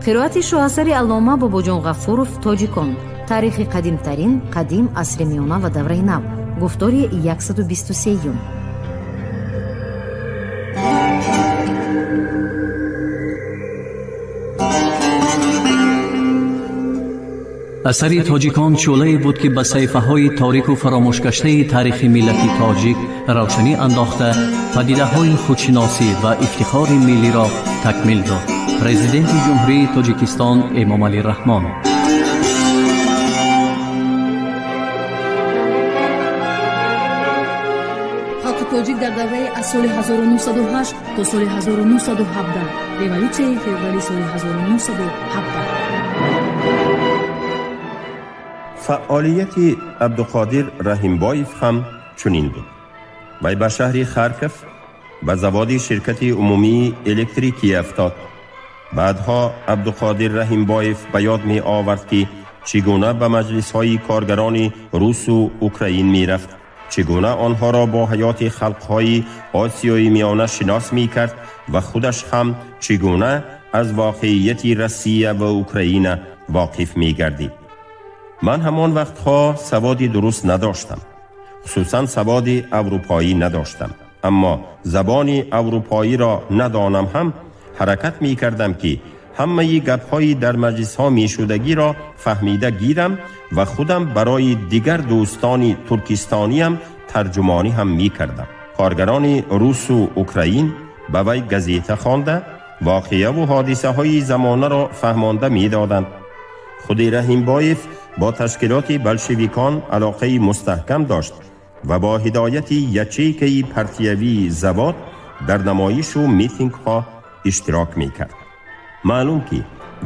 Қироати шоҳасари аллома Бобоҷон Ғафуров «Тоҷикон. Таърихи қадимтарин, қадим, асри миёна ва давраи нав», гуфтори 123-юм. Асари «Тоҷикон» шӯълае буд, ки ба саҳифаҳои торику фаромӯшгаштаи таърихи миллати тоҷик равшанӣ андохта, падидаҳои худшиносӣ ва ифтихори миллиро такмил дод. Президенти Ҷумҳурии Тоҷикистон Эмомалӣ Раҳмон. Халқи тоҷик дар давраи аз соли 1908 то соли 1917, революсияи феврали соли 1917. Фаъолияти Абдуқодир Раҳимбоев ҳам чунин буд. Вай ба шаҳри Харков, ба заводи ширкати умумии электрикӣ афтод. Баъдҳо Абдуқодир Раҳимбоев ба ёд меовард, ки чӣ гуна ба маҷлисҳои коргарони русу украин мерафт, чӣ гуна онҳоро бо ҳаёти халқҳои Осиёи Миёна шинос мекард ва худаш ҳам чӣ гуна аз воқеияти Россия ва Украина воқиф мегардид. Ман ҳамон вақтҳо саводи дуруст надоштам, хусусан саводи аврупоӣ надоштам, аммо забони аврупоиро надонам ҳам, ҳаракат мекардам, ки ҳамаи гапҳои дар маҷлисҳо мешудагиро фаҳмида гирам ва худам барои дигар дӯстони туркистониям тарҷумонӣ ҳам мекардам. Коргарони русу украин ба вай газета хонда, воқеаву ҳодисаҳои замонаро фаҳмонда медоданд. Худи Раҳимбоев бо ташкилоти болшевикон алоқаи мустаҳкам дошт ва бо ҳидояти ячейкаи партиявии завод дар намоишу митингҳо иштирок мекард. Маълум, ки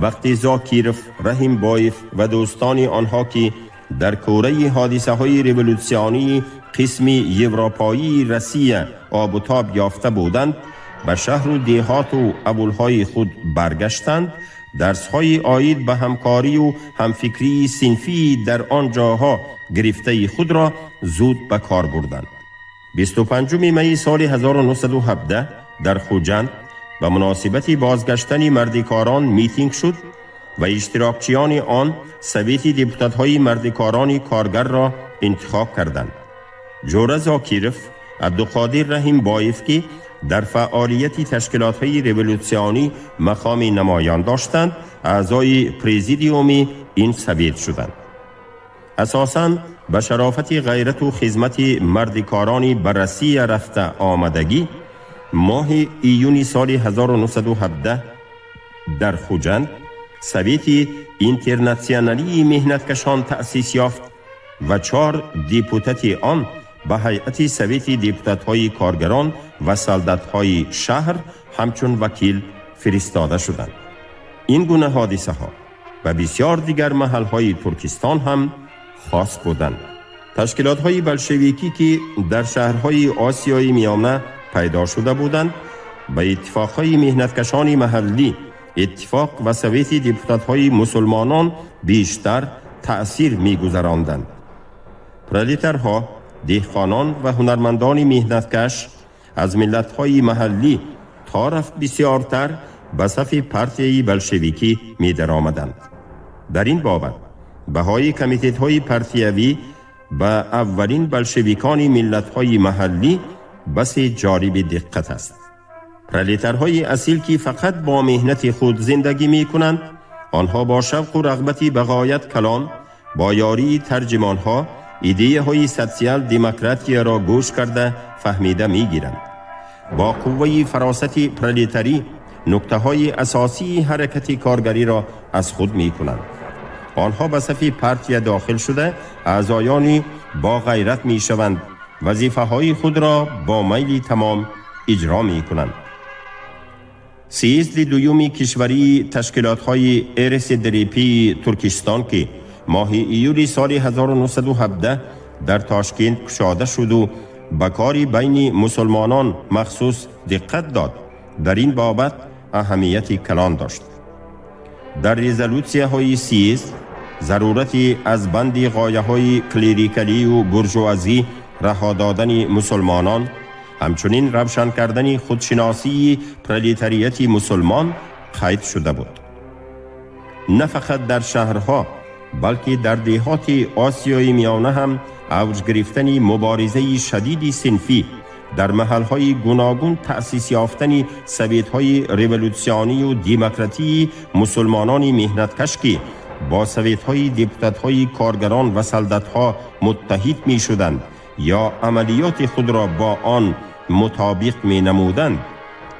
вақте Зокиров, Раҳимбоев ва дӯстони онҳо, ки дар кӯраи ҳодисаҳои революсионии қисми европоии Россия обутоб ёфта буданд, ба шаҳру деҳоту авулҳои худ баргаштанд, дарсҳои оид ба ҳамкорию ҳамфикрии синфии дар он ҷоҳо гирифтаи худро зуд ба кор бурданд. 25 майи соли 1917 дар Хуҷанд ба муносибати бозгаштани мардикорон митинг шуд ва иштирокчиёни он Совети депутатҳои мардикорони коргарро интихоб карданд. Ҷӯра Зокиров, Абдуқодир Раҳимбоев, ки дар фаъолияти ташкилотҳои революсионӣ мақоми намоён доштанд, аъзои президиуми ин совет шуданд. Асосан ба шарофати ғайрату хизмати мардикорони ба Россия рафта омадагӣ, моҳи июни соли 1917 дар Хуҷанд Совети интернатсионалии меҳнаткашон таъсис ёфт ва чор депутати он ба ҳайати Совети депутатҳои коргарон ва солдатҳои шаҳр ҳамчун вакил фиристода шуданд. Ин гуна ҳодисаҳо ба бисёр дигар маҳалҳои Туркистон ҳам хос буданд. Ташкилотҳои болшевикӣ, ки дар шаҳрҳои Осиёи Миёна пайдо шуда буданд, ба иттифоқҳои меҳнаткашони маҳаллӣ, иттифоқ ва Совети депутатҳои мусулмонон бештар таъсир мегузаронданд. Пролетарҳо, деҳқонон ва ҳунармандони меҳнаткаш аз миллатҳои маҳаллӣ то рафт бисёртар ба сафи партияи болшевикӣ медаромаданд. Дар ин бобат баҳои комитетҳои партиявӣ ба аввалин болшевикони миллатҳои маҳаллӣ басе ҷолиби диққат аст. Пролетарҳои асил, ки фақат бо меҳнати худ зиндагӣ мекунанд, онҳо бо шавқу рағбати ба ғоят калон, бо ёрии тарҷимонҳо идеяҳои социал-демократияро гӯш карда, фаҳмида мегиранд. Бо қувваи фаросати пролетарӣ нуктаҳои асосии ҳаракати коргариро аз худ мекунанд. Онҳо ба сафи партия дохил шуда, аъзоёни бо ғайрат мешаванд, вазифаҳои худро бо майли тамом иҷро мекунанд. Съезди дуюми кишварии ташкилотҳои РСДРП Туркистон, ки моҳи июли соли 1917 дар Тошкент кушода шуду ба кори байни мусулмонон махсус диққат дод, дар ин бобат аҳамияти калон дошт. Дар резолюсияҳои съезд Зарурати аз банди ғояҳои клерикалию буржуазӣ раҳо додани мусулмонон, ҳамчунин равшан кардани худшиносии пролетарияти мусулмон қайд шуда буд. На фақат дар шаҳрҳо, балки дар деҳоти Осиёи Миёна ҳам авҷ гирифтани муборизаи шадиди синфӣ, дар маҳалҳои гуногун таъсис ёфтани советҳои революсионию демократии мусулмонони меҳнаткаш, ки бо советҳои депутатҳои коргарон ва солдатҳо муттаҳид мешуданд ё амалиёти худро бо он мутобиқ менамуданд,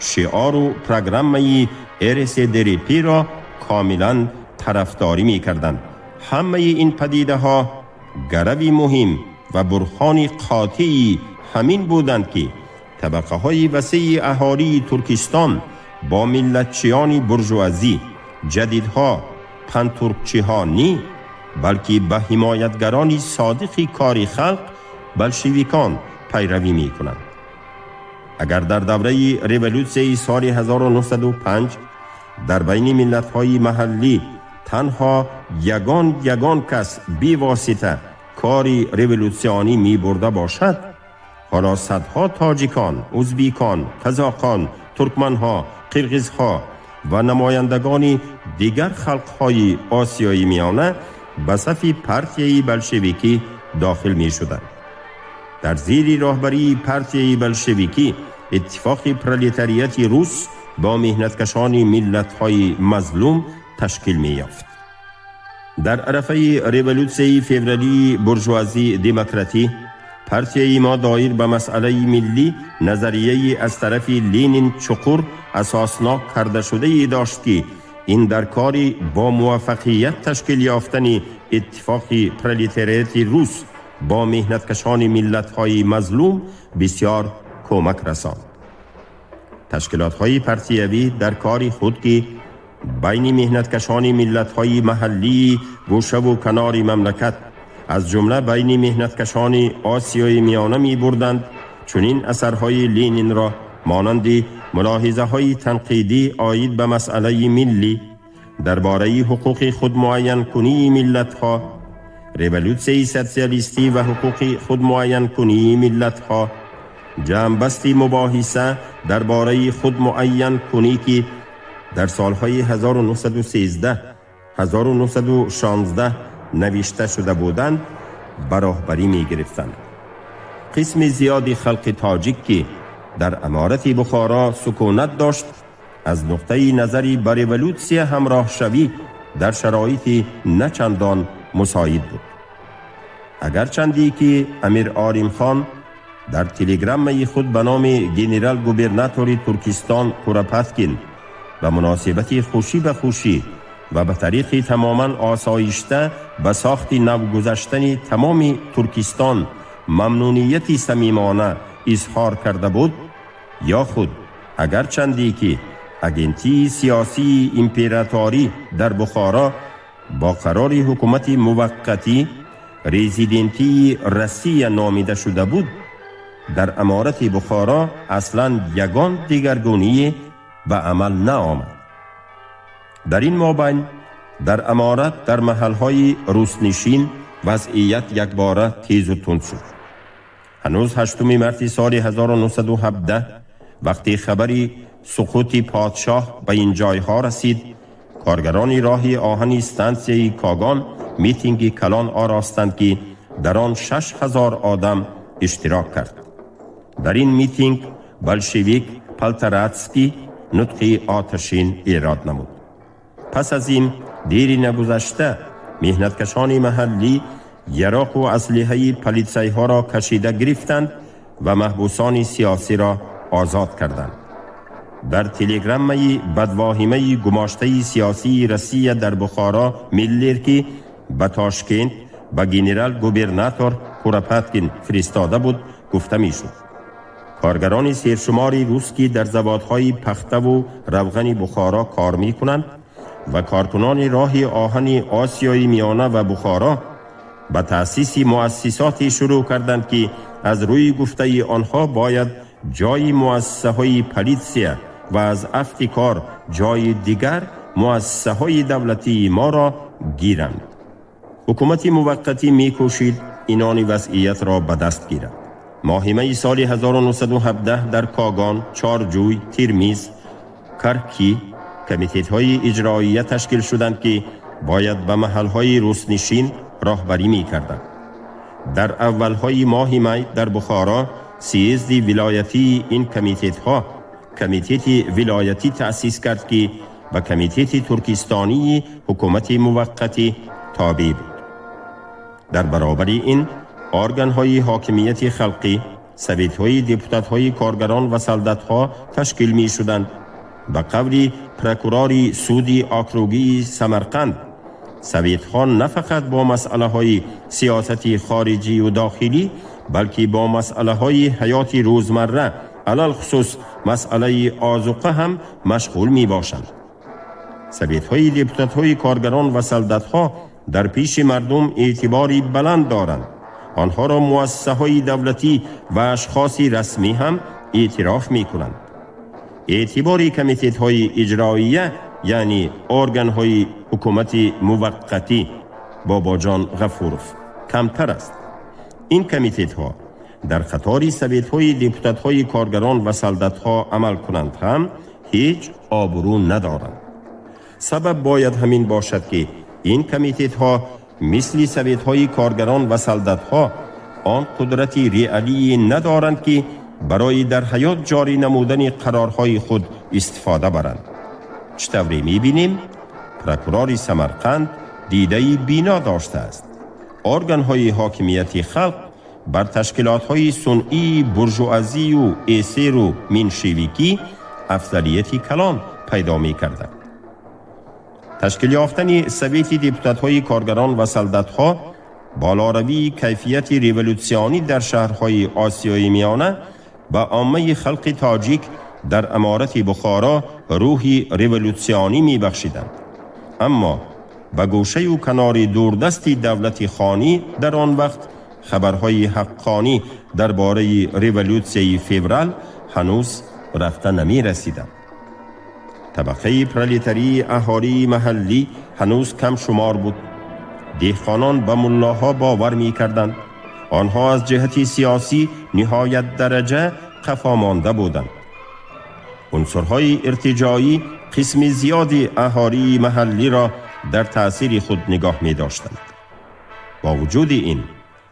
шиору программаи РСДРП-ро комилан тарафдорӣ мекарданд. Ҳамаи ин падидаҳо гарави муҳим ва бурҳони қотеи ҳамин буданд, ки табақаҳои васеи аҳолии Туркистон бо миллатчиёни буржуазӣ, ҷадидҳо, пантуркчиҳо ни, балки ба ҳимоятгарони содиқи кори халқ, болшевикон пайравӣ мекунанд. Агар дар давраи революсияи соли 1905 дар байни миллатҳои маҳаллӣ танҳо ягон ягон кас бевосита кори революсионӣ мебурда бошад, ҳоло садҳо тоҷикон, узбекон, қазоқон, туркманҳо, қирғизҳо ва намояндагони дигар халқҳои Осиёи Миёна ба сафи партияи болшевикӣ дохил мешуданд. Дар зери роҳбарии партияи болшевикӣ иттифоқи пролетарияти рус бо меҳнаткашони миллатҳои мазлум ташкил меёфт. Дар арафаи революсияи февралии буржуазӣ демократӣ партияи мо доир ба масъалаи миллӣ назарияи аз тарафи Ленин чуқур асоснок кардашудае дошт, ки ин дар кори бо муваффақият ташкил ёфтани иттифоқи пролетариати рус бо меҳнаткашони миллатҳои мазлум бисёр кӯмак расонд. Ташкилотҳои партиявӣ дар кори худ, ки байни меҳнаткашони миллатҳои маҳаллии гӯшаву канори мамлакат, аз ҷумла байни меҳнаткашони Осиёи Миёна мебурданд, чунин асарҳои Ленинро монанди мулоҳизаҳои танқидӣ оид ба масъалаи миллӣ, дар бораи ҳуқуқи худмуайянкунии миллатҳо, революсияи социалистӣ ва ҳуқуқи худмуайянкунии миллатҳо, ҷамъбасти мубоҳиса дар бораи худмуайянкунӣ, ки дар солҳои 1913 1916 навишта шуда буданд, ба роҳбарӣ мегирифтанд. Қисми зиёди халқи тоҷик, ки дар аморати Бухоро сукунат дошт, аз нуқтаи назари ба революсия ҳамроҳшавӣ дар шароити начандон мусоид буд. Агарчанде ки Амир Олимхон дар телеграммаи худ ба номи генерал-губернатори Туркистон Куропаткин ба муносибати хушӣ ба хушӣ ва ба тариқи тамоман осоишта ба сохти нав гузаштани тамоми Туркистон мамнунияти самимона изҳор карда буд, ё худ агарчанде ки агентии сиёсии императорӣ дар Бухоро бо қарори ҳукумати муваққатӣ резидентии Россия номида шуда буд, дар аморати Бухоро аслан ягон дигаргуние ба амал наомад. Дар ин мобайн дар аморат дар маҳалҳои руснишин вазъият якбора тезу тунд шуд. Ҳанӯз 8 марти соли 1917, вақте хабари суқути подшоҳ ба ин ҷойҳо расид, коргарони роҳи оҳани стансияи Когон митинги калон оростанд, ки дар он 6000 одам иштирок кард. Дар ин митинг болшевик Полторацкий нутқи оташин эрод намуд. Пас аз ин дери нагузашта меҳнаткашони маҳаллӣ яроқу аслиҳаи полицайҳоро кашида гирифтанд ва маҳбусони сиёсиро озод карданд. Дар телеграммаи бадвоҳимаи гумоштаи сиёсии Россия дар Бухоро Миллер, ки ба Тошкент ба генерал-губернатор Куропаткин фиристода буд, гуфта мешуд: коргарони сершумори рус, ки дар заводҳои пахтаву равғани Бухоро кор мекунанд, ва коркунони роҳи оҳани Осиёи Миёна ва Бухоро ба таъсиси муассисоте шурӯъ карданд, ки аз рӯи гуфтаи онҳо бояд ҷои муассисаҳои политсия ва аз афти кор ҷои дигар муассисаҳои давлатии моро гиранд. Ҳукумати муваққатӣ мекӯшид инони вазъиятро ба даст гирад. Моҳи майи соли 1917 дар Когон, Чорҷӯй, Тирмиз, Карки комитетҳои иҷроия ташкил шуданд, ки бояд ба маҳалҳои руснишин роҳбарӣ мекарданд. Дар аввалҳои моҳи май дар Бухоро съезди вилоятии ин комитетҳо комитети вилоятӣ таъсис кард, ки ба комитети туркистонии ҳукумати муваққатӣ тобеъ буд. Дар баробари ин органҳои ҳокимияти халқӣ, советҳои депутатҳои коргарон ва солдатҳо ташкил мешуданд. Ба қавли прокурори суди округии Самарқанд, советҳо на фақат бо масъалаҳои сиёсати хориҷию дохилӣ, балки бо масъалаҳои ҳаёти рӯзмарра, алалхусус масъалаи озуқа ҳам машғул мебошанд. Советҳои депутатҳои коргарон ва солдатҳо дар пеши мардум эътибори баланд доранд. Онҳоро муассисаҳои давлатӣ ва ашхоси расмӣ ҳам эътироф мекунанд. Эътибори комитетҳои иҷроия, яъне органҳои ҳукумати муваққатӣ, Бобоҷон Ғафуров, камтар аст. Ин комитетҳо дар қатори советҳои депутатҳои коргарон ва солдатҳо амал кунанд ҳам, ҳеҷ обрӯ надоранд. Сабаб бояд ҳамин бошад, ки ин комитетҳо мисли советҳои коргарон ва солдатҳо он қудрати реалие надоранд, ки барои дар ҳаёт ҷорӣ намудани қарорҳои худ истифода баранд. Чӣ тавре мебинем, прокурори Самарқанд дидаи бино доштааст. Органҳои ҳокимияти халқ бар ташкилотҳои сунъии буржуазию эсеру меншевикӣ афзалияти калон пайдо мекарданд. Ташкил ёфтани совети депутатҳои коргарон ва солдатҳо, болоравии кайфияти революсионӣ дар шаҳрҳои Осиёи Миёна ба оммаи халқи тоҷик дар аморати Бухоро рӯҳи революсионӣ мебахшиданд. Аммо ба гӯшаю канори дурдасти давлати хонӣ дар он вақт хабарҳои ҳаққонӣ дар бораи революсияи феврал ҳанӯз рафта намерасиданд. Табақаи пролетарии аҳолии маҳаллӣ ҳанӯз кам шумор буд. Деҳқонон ба муллоҳо бовар мекарданд. Онҳо аз ҷиҳати сиёсӣ ниҳоят дараҷа қафо монда буданд. Унсурҳои иртиҷоӣ қисми зиёди аҳолии маҳаллиро дар таъсири худ нигоҳ медоштанд. Бо вуҷуди ин,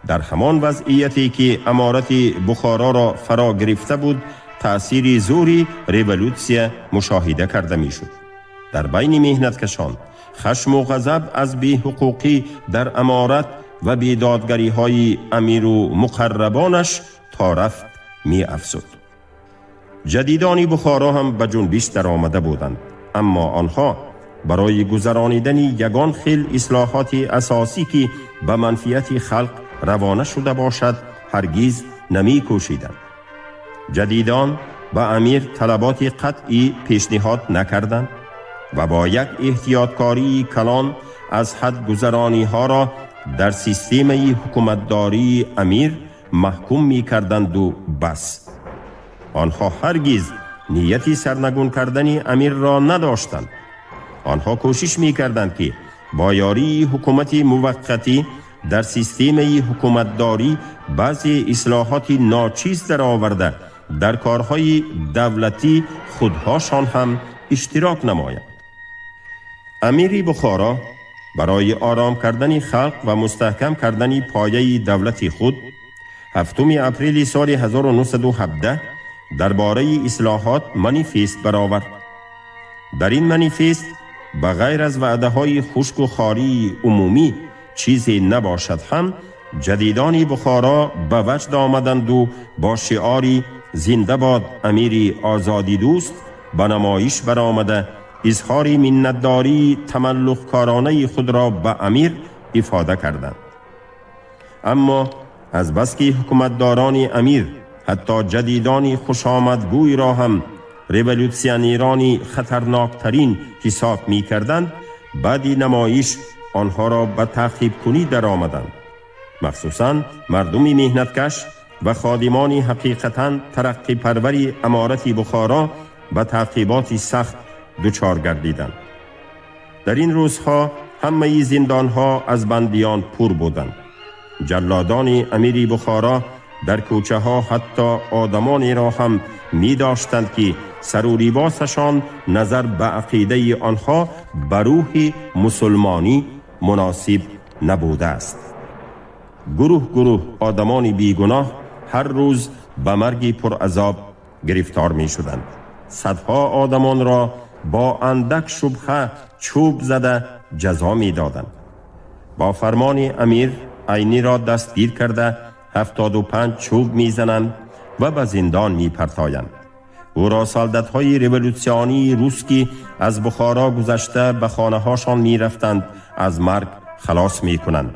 дар ҳамон вазъияте ки аморати Бухороро фаро гирифта буд, таъсири зӯри революсия мушоҳида карда мешуд. Дар байни меҳнаткашон хашму ғазаб аз беҳуқуқӣ дар аморат ва бедодгариҳои амиру муқаррабонаш то рафт меафзуд. Ҷадидони Бухоро ҳам ба ҷунбиш даромада буданд, аммо онҳо барои гузаронидани ягон хел ислоҳоти асосӣ, ки ба манфиати халқ равона шуда бошад, ҳаргиз намекӯшиданд. Ҷадидон ба амир талаботи қатъӣ пешниҳод накарданд ва бо як эҳтиёткории калон аз ҳад гузарониҳоро дар системаи ҳукуматдории амир маҳкум мекарданду бас. Онҳо ҳаргиз нияти сарнагун кардани амирро надоштанд. Онҳо кӯшиш мекарданд, ки бо ёрии ҳукумати муваққатӣ дар системаи ҳукуматдорӣ баъзе ислоҳоти ночиз дароварда, дар корҳои давлатӣ худҳошон ҳам иштирок намоянд. Амири Бухоро барои ором кардани халқ ва мустаҳкам кардани пояи давлати худ 7 апрели соли 1917 дар бораи ислоҳот манифест баровард. Дар ин манифест ба ғайр аз ваъдаҳои хушку хории умумӣ чизе набошад ҳам, ҷадидони Бухоро ба ваҷд омаданду бо шиори «Зинда бод амири озодидӯст» ба намоиш баромада, изҳори миннатдории тамаллуқкоронаи худро ба амир ифода карданд. Аммо азбаски ҳукуматдорони амир ҳатто ҷадидони хушомадгӯйро ҳам революсионерони хатарноктарин ҳисоб мекарданд, баъди намоиш онҳоро ба таъқибкунӣ даромаданд. Махсусан мардуми меҳнаткаш ва ходимони ҳақиқатан тараққипарвари аморати Бухоро ба таъқиботи сахт дучор гардиданд. Дар ин рӯзҳо ҳамаи зиндонҳо аз бандиён пур буданд. Ҷаллодони амири Бухоро дар кӯчаҳо ҳатто одамонеро ҳам медоштанд, ки сару либосашон назар ба ақидаи онҳо ба рӯҳи мусулмонӣ муносиб набудааст. Гурӯҳ гурӯҳ одамони бегуноҳ ҳар рӯз ба марги пуразоб гирифтор мешуданд. Садҳо одамонро бо андак шубҳа чӯб зада ҷазо медоданд. Бо фармони амир Айниро дастгир карда 75 чӯб мезананд ва ба зиндон мепартоянд. Ӯро солдатҳои революсионии рус, ки аз Бухоро гузашта ба хонаҳошон мерафтанд, аз марг халос мекунанд.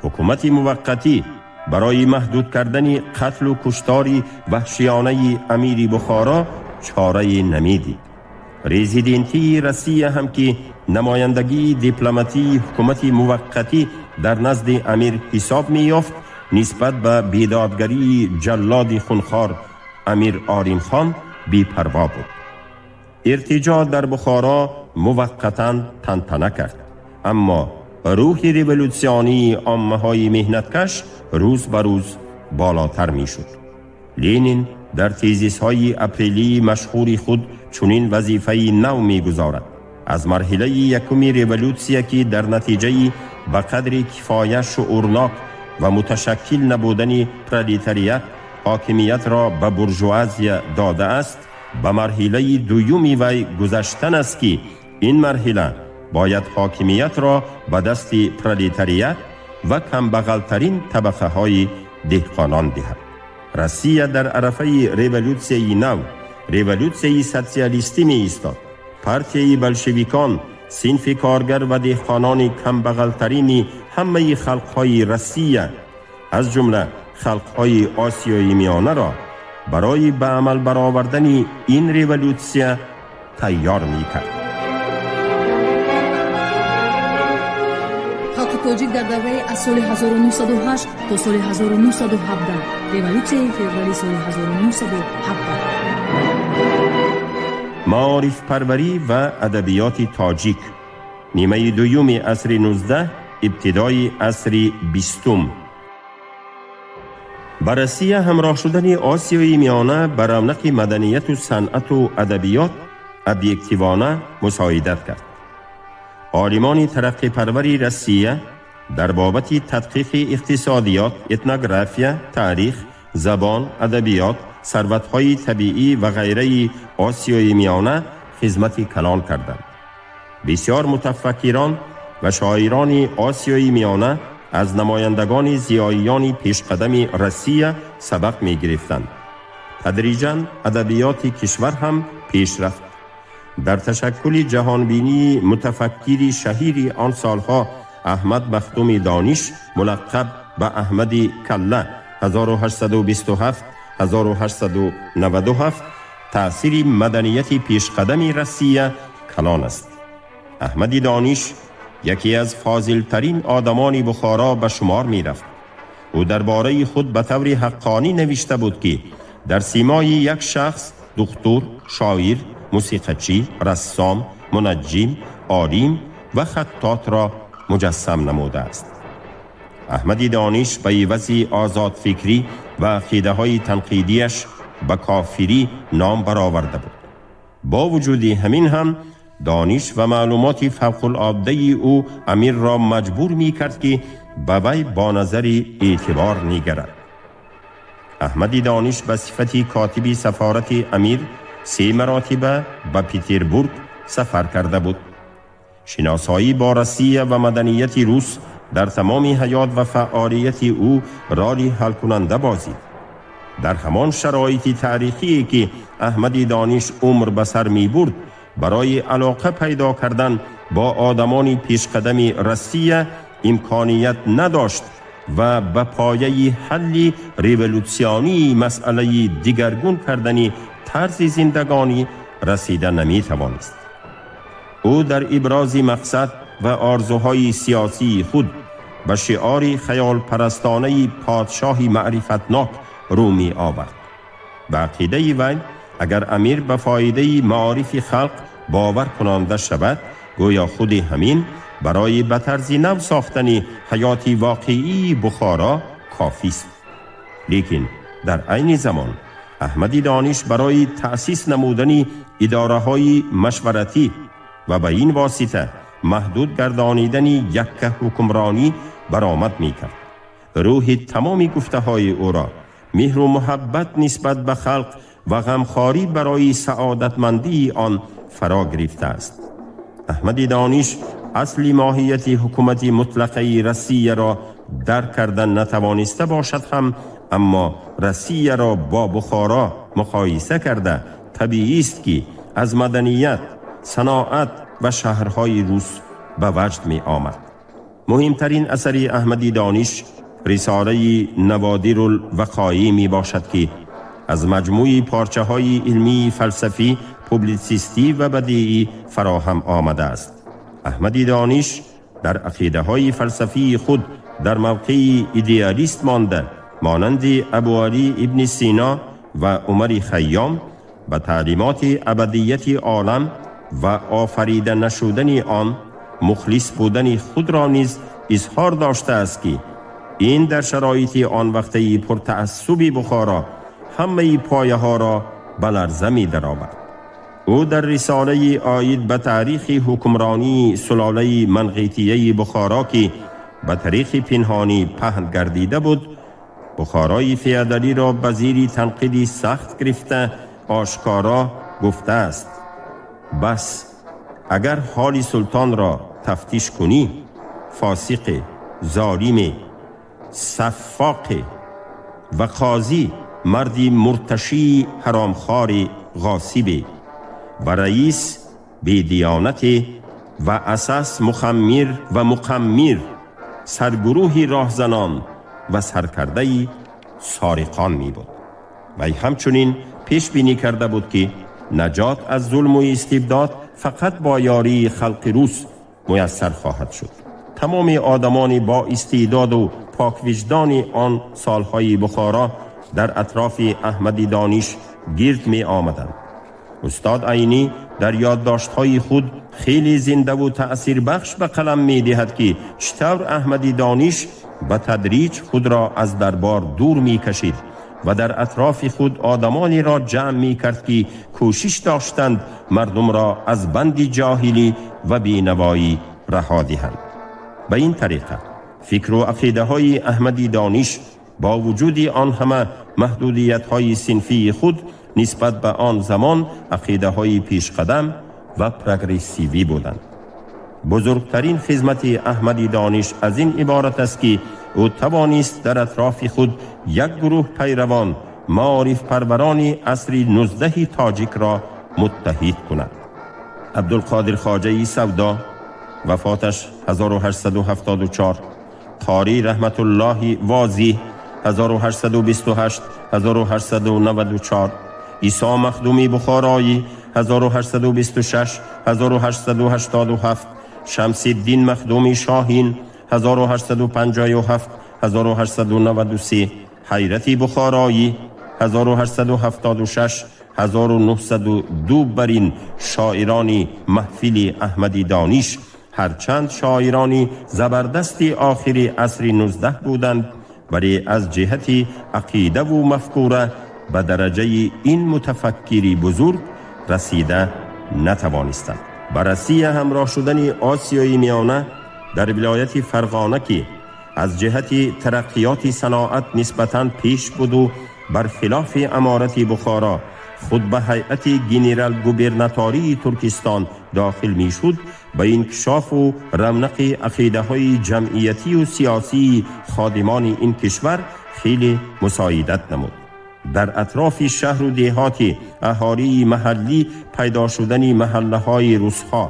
Ҳукумати муваққатӣ барои маҳдуд кардани қатлу куштори ваҳшиёнаи амири Бухоро чорае намедид. Резидентии Россия ҳам, ки намояндагии дипломатии ҳукумати муваққатӣ дар назди амир ҳисоб меёфт, нисбат ба бедодгарии ҷаллоди хунхор амир Оримхон бепарво буд. Иртиҷоъ дар Бухоро муваққатан тантана кард, аммо рӯҳи революсионии оммаҳои меҳнаткаш рӯз ба рӯз болотар мешуд. Ленин дар тезисҳои апрелии машҳури худ чунин вазифаи нав мегузорад: аз марҳилаи якуми революсия, ки дар натиҷаи ба қадри кифоя шуурнок ва муташаккил набудани пролетариат ҳокимиятро ба буржуазия додааст, ба марҳилаи дуюми вай гузаштан аст, ки ин марҳила бояд ҳокимиятро ба дасти пролетариат ва камбағалтарин табақаҳои деҳқонон диҳад. Россия дар арафаи революсияи нав, революсияи социалистӣ меистод. Партияи болшевикон синфи коргар ва деҳқонони камбағалтарини ҳамаи халқҳои Россия, аз ҷумла халқҳои Осиёи Миёнаро барои ба амал баровардани ин революсия тайёр мекард. Халқи тоҷик дар давраи аз соли 1908 то соли 1917, революсияи феврали соли 1917. Маорифпарварӣ ва адабиёти тоҷик, нимаи дуюми асри 19, ибтидои асри 20. Ба Россия ҳамроҳ шудани Осиёи Миёна ба равнақи маданияту санъату адабиёт объективона мусоидат кард. Олимони тараққипарвари Россия дар бобати тадқиқи иқтисодиёт, этнография, таърих, забон, адабиёт, сарватҳои табиӣ ва ғайраи Осиёи Миёна хизмати калон карданд. Бисёр мутафаккирон ва шоирони Осиёи Миёна аз намояндагони зиёиёни пешқадами Россия сабақ мегирифтанд. Тадриҷан адабиёти кишвар ҳам пеш рафт. Дар ташаккули ҷаҳонбинии мутафаккири шаҳири он солҳо Аҳмад Махдуми Дониш, мулаққаб ба Аҳмади Калла, 1827 1897, таъсири маданияти пешқадами Россия калон аст. Аҳмади Дониш яке аз фозилтарин одамони Бухоро ба шумор мерафт. Ӯ дар бораи худ ба таври ҳаққонӣ навишта буд, ки дар симои як шахс духтур, шоир, мусиқачӣ, рассом, мунаҷҷим, олим ва хаттотро муҷассам намудааст. Аҳмади Дониш ба ивази озодфикрӣ ва ақидаҳои танқидияш ба кофирӣ ном бароварда буд. Бо вуҷуди ҳамин ҳам дониш ва маълумоти фавқулоддаи ӯ амирро маҷбур мекард, ки ба вай бо назари эътибор нигарад. Аҳмади Дониш ба сифати котиби сафорати амир се маротиба ба Петербург сафар карда буд. Шиносоӣ бо Россия ва маданияти рус дар тамоми ҳаёт ва фаъолияти ӯ роли ҳалкунанда бозид. Дар ҳамон шароити таърихие, ки Аҳмади Дониш умр ба сар мебурд, барои алоқа пайдо кардан бо одамони пешқадами Россия имконият надошт ва ба пояи ҳалли революсионии масъалаи дигаргун кардани тарзи зиндагонӣ расида наметавонист. Ӯ дар ибрози мақсад ва орзуҳои сиёсии худ ба шиори хаёлпарастонаи подшоҳи маърифатнок рӯ меовард. Ба ақидаи вай, агар амир ба фоидаи маорифи халқ бовар кунонда шавад, гӯё худи ҳамин барои ба тарзи нав сохтани ҳаёти воқеии Бухоро кофист. Лекин дар айни замон Аҳмади Дониш барои таъсис намудани идораҳои машваратӣ ва ба ин восита маҳдуд гардонидани якка ҳукмронӣ баромад мекард. Рӯҳи тамоми гуфтаҳои ӯро меҳру муҳаббат нисбат ба халқ ва ғамхорӣ барои саодатмандии он фаро гирифтааст. Аҳмади Дониш асли моҳияти ҳукумати мутлақаи Россияро дарк карда натавониста бошад ҳам, аммо Россияро бо Бухоро муқоиса карда, табиист ки аз маданият, саноат ва шаҳрҳои рус ба ваҷд меомад. Муҳимтарин асари Аҳмади Дониш рисолаи Наводирулвақоӣ мебошад, ки аз маҷмӯи порчаҳои илмии фалсафӣ, публитсистӣ ва бадиӣ фароҳам омадааст. Аҳмади Дониш дар ақидаҳои фалсафии худ дар мавқеи идеалист монда, монанди Абуалӣ ибни Сино ва Умари Хайём ба таълимоти абадияти олам ва офарида нашудани он мухлис будани худро низ изҳор доштааст, ки ин дар шароити он вақтаи пуртаассуби Бухоро ҳамаи пояҳоро ба ларза медаровард. Ӯ дар рисолаи оид ба таърихи ҳукмронии сулолаи Манғитияи Бухоро, ки ба тариқи пинҳонӣ паҳн гардида буд, Бухорои феодалиро ба зири танқиди сахт гирифта, ошкоро гуфтааст: «Бас агар ҳоли султонро тафтиш кунӣ, фосиқе, золиме, саффоқе ва қозӣ марди мурташии ҳаромхори ғосибе ва раис бедиёнате ва асас мухаммир ва муқаммир, саргурӯҳи роҳзанон ва саркардаи сориқон мебуд». Вай ҳамчунин пешбинӣ карда буд, ки наҷот аз зулму истибдод фақат бо ёрии халқи рус муяссар хоҳад шуд. Тамоми одамони бо истеъдоду поквиҷдони он солҳои Бухоро дар атрофи Аҳмади Дониш гирд меомаданд. Устод Айнӣ дар ёддоштҳои худ хеле зиндаву таъсирбахш ба қалам медиҳад, ки чӣ тавр Аҳмади Дониш ба тадриҷ худро аз дарбор дур мекашид ва дар атрофи худ одамонеро ҷамъ мекард, ки кӯшиш доштанд мардумро аз банди ҷоҳилӣ ва бенавоӣ раҳо диҳанд. Ба ин тариқа фикру ақидаҳои Аҳмади Дониш бо вуҷуди он ҳама маҳдудиятҳои синфии худ нисбат ба он замон ақидаҳои пешқадам ва прогрессивӣ буданд. Бузургтарин хизмати Аҳмади Дониш аз ин иборат аст, ки ӯ тавонист дар атрофи худ як гурӯҳ пайравон, маорифпарварони асри 19-и тоҷикро муттаҳид кунад. Абдулқодир Хоҷаи Савдо, вафоташ 1874, Қорӣ Раҳматуллоҳи Возиҳ, 1828 1894, Исо Махдуми Бухороӣ, 1826 1887, Шамсиддин Махдуми Шоҳин, 1857 1893, Ҳайрати Бухороӣ, 1876 1902, бар ин шоирони маҳфили Аҳмади Дониш, ҳарчанд шоирони забардасти охири асри 19 буданд, вале аз ҷиҳати ақидаву мафкура ба дараҷаи ин мутафаккири бузург расида натавонистанд. Ба Россия ҳамроҳ шудани Осиёи Миёна дар вилояти Фарғона, ки аз ҷиҳати тараққиёти саноат нисбатан пеш буду бархилофи аморати Бухоро худ ба ҳайати генерал-губернатории Туркистон дохил мешуд, ба инкишофу равнақи ақидаҳои ҷамъиятию сиёсии ходимони ин кишвар хеле мусоидат намуд. Дар атрофи шаҳру деҳоти аҳолии маҳаллӣ пайдо шудани маҳаллаҳои русҳо,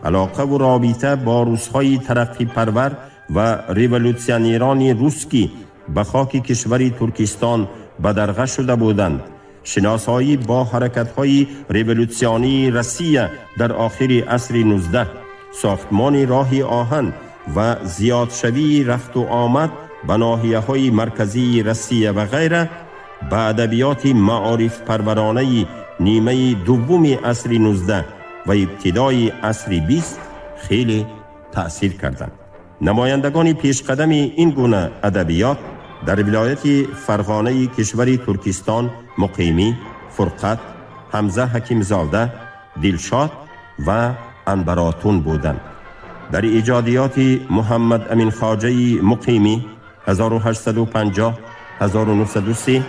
алоқаву робита бо русҳои тараққипарвар ва революсионерони рус, ки ба хоки кишвари Туркистон бадарға шуда буданд, шиносоӣ бо ҳаракатҳои революсионии Россия дар охири асри 19, сохтмони роҳи оҳан ва зиёдшавии рафту омад ба ноҳияҳои марказии Россия ва ғайра ба адабиёти маорифпарваронаи нимаи дуввуми асри 19 ва ибтидои асри 20 хеле таъсир карданд. Намояндагони пешқадами ин гуна адабиёт дар вилояти Фарғонаи кишвари Туркистон Муқимӣ, Фурқат, Ҳамза Ҳакимзода, Дилшод ва Анбаротун буданд. Дар эҷодиёти Муҳаммад Амин Хоҷаи Муқимӣ 1850-1903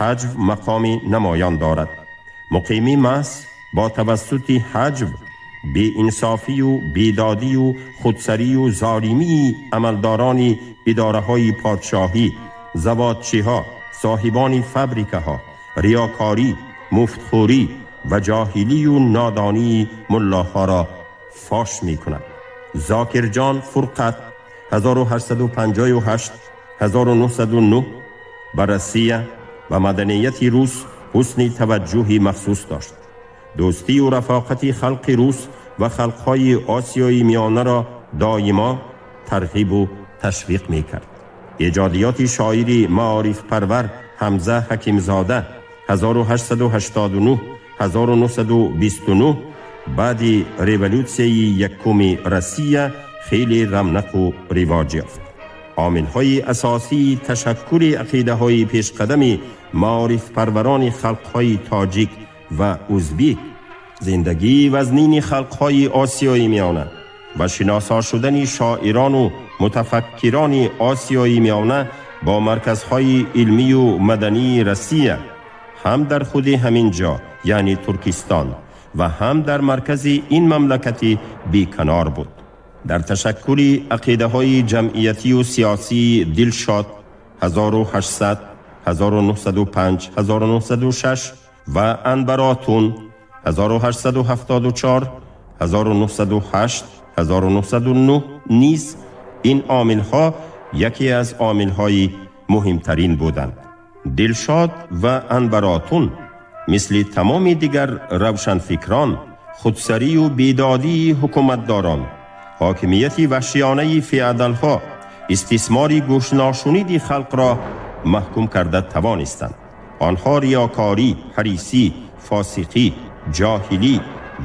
ҳаҷв мақоми намоён дорад. Муқимӣ маҳз бо тавассути ҳаҷв беинсофию бедодию худсарию золимии амалдорони идораҳои подшоҳӣ, заводчиҳо, соҳибони фабрикаҳо, риёкорӣ, муфтхӯрӣ ва ҷоҳилию нодонии муллоҳоро фош мекунад. Зокирҷон Фурқат 1858-1909 ба Россия ва маданияти рус ҳусни таваҷҷӯҳи махсус дошт. Дӯстию рафоқати халқи рус ва халқҳои Осиёи Миёнаро доимо тарғибу ташвиқ мекард. Эҷодиёти шоири маорифпарвар Ҳамза Ҳакимзода 1889-1929 баъди революсияи якуми Россия хеле равнақу ривоҷ ёфт. Омилҳои асосии ташаккули ақидаҳои пешқадами маорифпарварони халқҳои тоҷик ва узбек, зиндагии вазнини халқҳои Осиёи Миёна ва шиносо шудани шоирону мутафаккирони Осиёи Миёна бо марказҳои илмию мадании Россия ҳам дар худи ҳамин ҷо, яъне Туркистон, ва ҳам дар маркази ин мамлакати беканор буд. Дар ташаккули ақидаҳои ҷамъиятию сиёсии Дилшод 1800 1905 1906 ва Анбаротун 1874 1908 1909 низ ин омилҳо яке аз омилҳои муҳимтарин буданд. Дилшод ва Анбаротун мисли тамоми дигар равшанфикрон худсарию бедодии ҳукуматдорон, ҳокимияти ваҳшиёнаи феодалҳо, истисмори гӯшношуниди халқро маҳкум карда тавонистанд. Онҳо риёкорӣ, ҳарисӣ, фосиқӣ, ҷоҳилӣ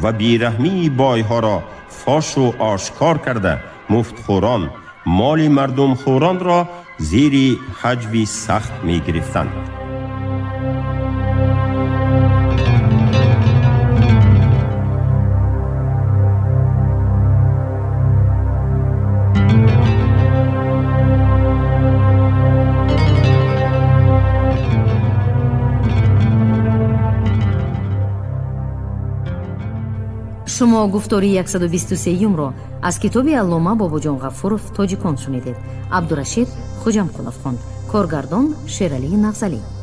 ва бераҳмии бойҳоро фошу ошкор карда, муфтхӯрон, моли мардумхӯронро зери ҳаҷви сахт мегирифтанд. Шумо гуфтори 123-юмро аз китоби аллома Бобоҷон Ғафуров «Тоҷикон» шунидед. Абдурашид Хуҷамқулов хонд. Коргардон Шералии Нағзалӣ.